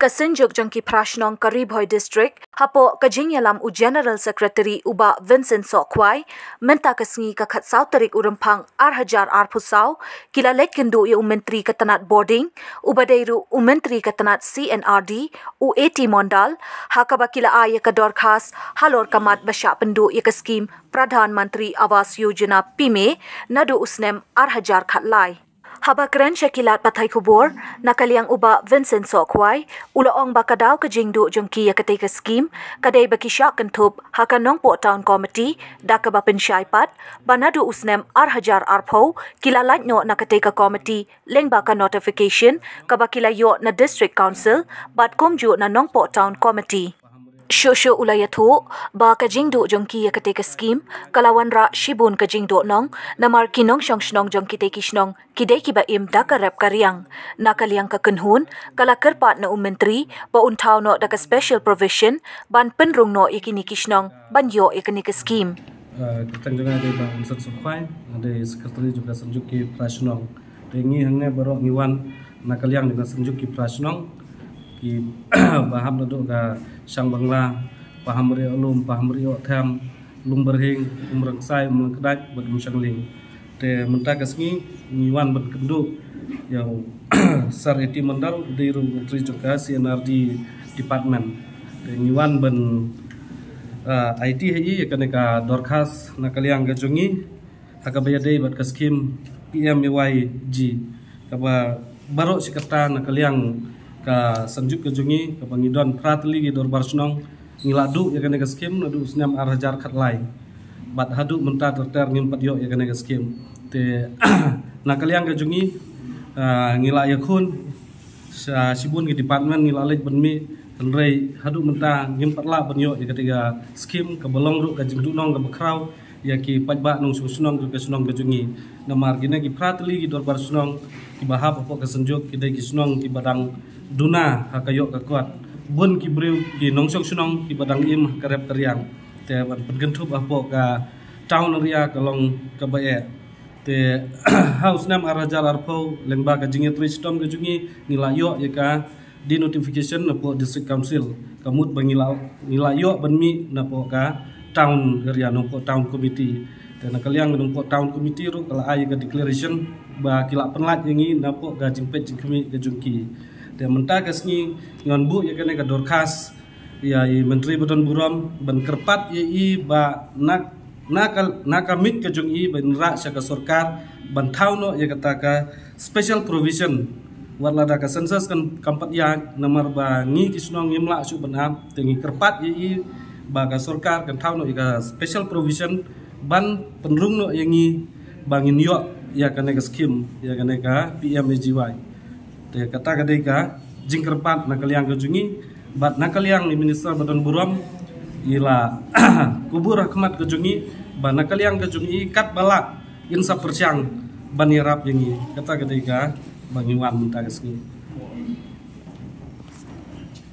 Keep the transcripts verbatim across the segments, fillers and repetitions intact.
Ka Synjuk jong ki Phra Shnong ka Ri Bhoi District, hapoh ka jingïalam u General Secretary u Bah Vincent Sohkhwai, mynta ka sngi ka khatsaw tarik u Rymphang ar hajar arphew saw, ki la leit kynduh ïa u Myntri ka tnat Bording, uba dei ruh u Myntri ka tnat C and R D, u A T Mondal, ha kaba ki la ai ïa ka dorkhas halor ka mat ba shah pynduh ïa ka skhim Pradhan Mantri Awas Yojana Pime naduh u snem ar hajar khatlai. Haba kren sha ki lad pathai khubor, na ka liang u Bah Vincent Sohkhwai, u la ong ba ka daw ka jingduh jong ki ïa katei ka skhim ka dei ba ki shah kynthup ha ka Nongpoh Town Committee da kaba pynshai pat ba naduh u snem ar hajar arphew ki la lait noh na katei ka committee lyngba ka notification kaba ki la ïoh na District Council bad kumjuh na Nongpoh Town Committee. Shuh shuh u la ïathuh ba ka jingduh jong ki ïa katei ka skhim ka la wanrah shibun ka jingduhnong, namar ki nongshong shnong jong kitei ki shnong ki dei kiba im da ka rep ka riang. Na ka liang ka kynhun, ka la kyrpad na u Myntri ba un thaw noh da ka special provision ban pynrung noh ïa kine ki shnong ban ïoh ïa kane ka skhim. Eh, kyrteng jong nga dei Bah Vincent Sohkhwai, nga dei Secretary jong ka Synjuk ki Phra Shnong. Te ngi hangne baroh ngi wan na ka liang jong ka Synjuk ki Phra Shnong, kiba hap naduh ka Shangbangla, Pahamriohlum, Pahamriohthem, Lumbyrhing, Umrangksai, Umlyngkdait bad Umshangling. Te mynta ka sngi ngi wan ban kynduh ïa u Sir A T Mondal, u dei ruh u Myntri jong ka C and R D Department. Te ngi wan ban, ah, aiti ha i ïa kane ka dorkhas na ka liang ka jong ngi ha kaba ïadei bad ka skhim P M A Y G, kaba baroh shi katta na ka liang ka Synjuk ka jong ngi, kaba ngi don phra tylli ki dorbar shnong, ngi la duh ïa kane ka skhim naduh u snem ar hajar khatlai. Bad haduh mynta ter ter ngim pat ïoh ïa kane ka skhim. Te na ka liang ka jong ngi, ah, ngi la ïakhun sha shibun ki department, ngi la leit ban mih, hynrei haduh mynta ngim pat lah ban ïoh ïa katei ka skhim, kaba long ruh ka jingduhnong kaba khraw ïa ki paidbah nongshong shnong jong ka shnong ka jong ngi. Namar kine ki phra tylli ki dorbar shnong kiba hap hapoh ka Synjuk ki dei ki shnong kiba dang duna ha ka ïoh ka kot. Bun ki briew ki nongshong shnong kiba dang im ha ka rep ka riang. Te ban pynkynthup hapoh ka town area ka long kaba eh. Te ha u snem ar hajar arphew, lyngba ka jingïatrei shitom ka jong ngi, ngi la ïoh ïa ka denotification napoh District Council. Ka mut ba ngi la, ngi la ïoh ban mih napoh ka town area, napoh town committee. Te na ka liang napoh town committee ruh ka la ai ïa ka declaration ba ki la pynlait ïa ngi napoh ka jingpeit jingkhmih ka jong ki. Te mynta ka sngi ngi wan buh ïa kane ka dorkhas ïa i Myntri ba don burom ban kyrpad ïa i ba na, na ka, na ka miej ka jong i ban rah sha ka sorkar ban thaw noh ïa kata ka special provision. Wat lada ka census kan kam pat ïaid, namar ba ngi ki shnong ngim lah shuh ban ap, te ngi kyrpad ïa i ba ka sorkar kan thaw noh ïa ka special provision ban pynrung noh ïa ngi ba ngin ïoh ïa kane ka skhim, ïa kane ka P M A G Y. Te kata ka dei ka jingkyrpad na ka liang ka jong ngi, bad na ka liang i minister ba don burom, i la kubur ha khmat ka jong ngi ba na ka liang ka jong i katba lah in sa pyrshang ban ïarap ïa ngi. Kata ka dei kaba ngi wan mynta ka sngi.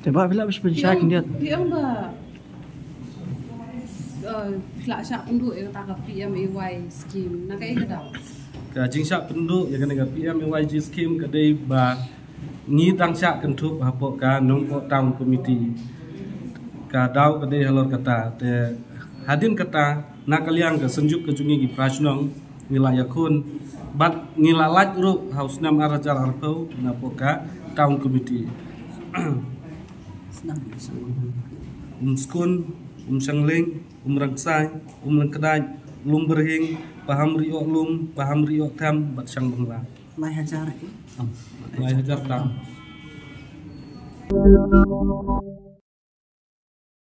Te ba phi lah ban pynshai khyndiat. Phi ong ba, eh, phi lah shah pynduh ïa kata ka P M A Y scheme, na kaei ka daw? Ka jingshah pynduh ïa kane ka P M A Y G scheme ka dei ba ngi dang shah kynthup hapoh ka Nongpoh Town Committee. Ka daw ka dei halor kata, te hadien kata na ka liang ka Synjuk ka jong ngi ki Phra Shnong ngi la ïakhun bad ngi la lait ruh ha u snem ar hajar arphew napoh ka Town Committee. Umskun, Umshangling, Umrangksai, Umlyngkdait, Lumbyrhing, Pahamriohlum, Pahamriohthem bad Shangbangla. Lai hajar eh? Lai hajar tam.